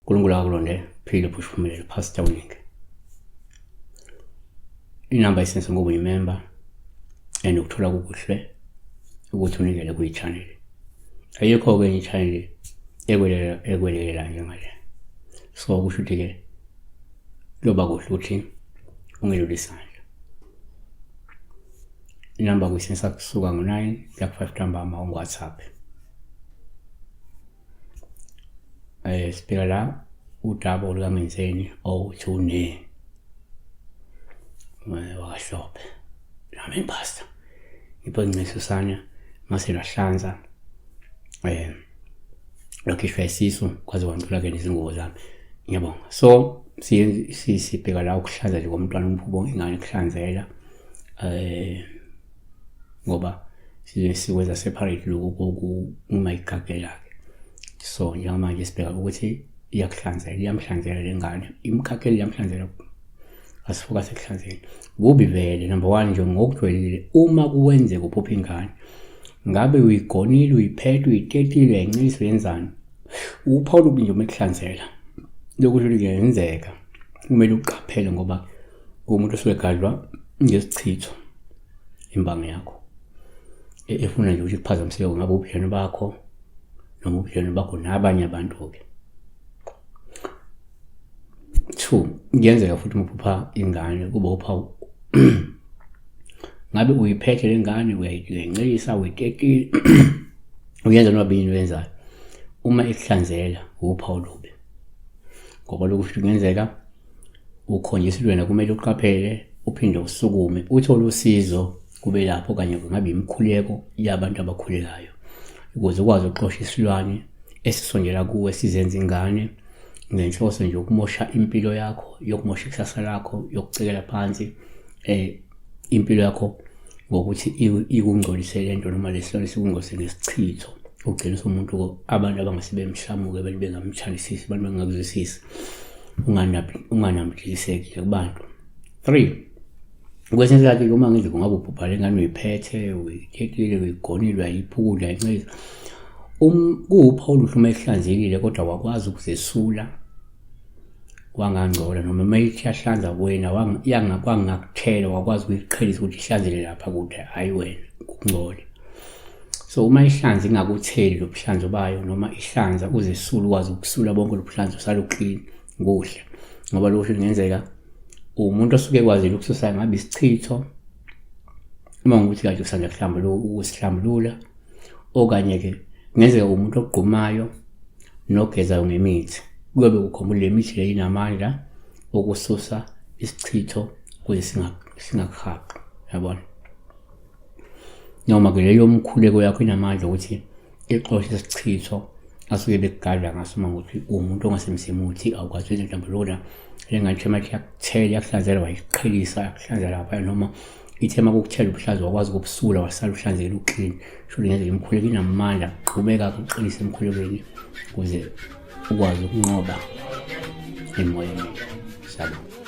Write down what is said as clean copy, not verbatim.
Unkulunkulu akakulonde, phile phusha uphumelele, Pastor Uningi. Inamba isense ngoba uyimember and ukuthola kukuhle ukuthi unikele kwi-channel. Ayikho-ke enye i-channel ekwelelela njengale. So kusho ukuthi-ke kuyoba kuhle ukuthi ungelule isandla. Inamba kuyisensa kusuka ngo-9 kuya ku-5 ntambama ungu-WhatsApp. Sibheka la udaba olukaMenzeni owuthi une wakaHlophe. Amen pastor. Ngipho ngcisa usana mase lwahlanza lwakhishwa isisu kwaze kwangcola ke nezingubo zami. Ngiyabonga. So sibheka la ukuhlanza nje komntwana umphubo ingane kuhlanzela ngoba sikwenza separate lokhu uma igagela-ke. So njengamanje sibheka ukuthi iyakuhlanzela, iyamhlanzela le ngane, imkhakheli iyamhlanzela. Asifocus ekuhlanzeni. Kubi vele number one nje ngokujwayelekile uma kuwenzeka uphupha ingane, ngabe uyigonile, uyiphethe, uyitetile, uyayincisa, uyenzani? Uphawu olubi nje uma ekuhlanzela. Lokhu kusho kuyenzeka. Kumele uqaphele ngoba umuntu osuke egadlwa ngesichitho imbangi yakho efuna nje ukuthi kuphazamiseke ngabe ubudlelwane bakho noma ubudlelwane bakho nabanye abantu-ke. Two, kuyenzeka futhi uma uphupha ingane kuba uphawu ngabe uyiphethe le ngane uyayincelisa uyitetile uyenza noma bini oyenzayo uma ikuhlanzela uphawu olubi ngoba lokhu futhi kungenzeka ukhonjiswa wena kumele uqaphele uphinde usukume uthole usizo kube lapho okanye kungabe imikhuleko yabantu abakhulekayo ukuze ukwazi ukuxosha isilwane esisondela kuwe sizenza ingane ngenhloso nje yokumosha impilo yakho, yokumosha ikusasa lakho, yokucekela phansi impilo yakho ngokuthi ikungcolise le nto noma lesilwane sikungcolise ngesichitho. Ugcine usumuntu abantu abangase bemhlamuke, abantu bengamthandisisi, abantu bengakuzwisisi, unganambithiseki nje kubantu. Three, kwesinye isikhathi uma ngithi kungabe uphupha le ngane uyiphethe, uyikhethile, uyigonile, uyayiphukula, uyayincisa. Kuwuphawu oluhle uma ihlanzekile kodwa wakwazi ukuzesula wangangcola noma uma ithi yahlanza kuwena kwangakuthela wakwazi ukuyiqhelisa ukuthi ihlanzele lapha kude, hhayi wena kungcole. So uma ihlanza ingakutheli lo buhlanzo bayo noma ihlanza uzesule ukwazi ukusula bonke lo buhlanzo usale uclean kuhle, ngoba lokho kungenzeka umuntu osuke ekwazile ukususa ngabe isichitho uma ngukuthi kade usanda ukusihlambulula, okanye-ke kungenzeka umuntu ogqumayo nogezayo ngemithi, kuyobe kukhomba le mithi le inamandla okususa isichitho ukuze singakuhaqi, yabona. Noma-ke leyo mkhuleko yakho inamandla ukuthi ixoshe isichitho asuke bekugadla ngaso uma ukuthi uwumuntu ongasemsemuthi awukwazi wenza inhlambuluko le ngane ithe mathi yakuthela yakuhlanzela wayiqhelisa yakuhlanzela lapha noma ithe uma kukuthela ubuhlaza wakwazi ukubusula wasala uhlanzekile uclean, sho ngendlela imikhuleko inamandla, qhubeka uqinise emkhulekweni ukuze ukwazi ukunqoba imimoya emibi. Siyabonga.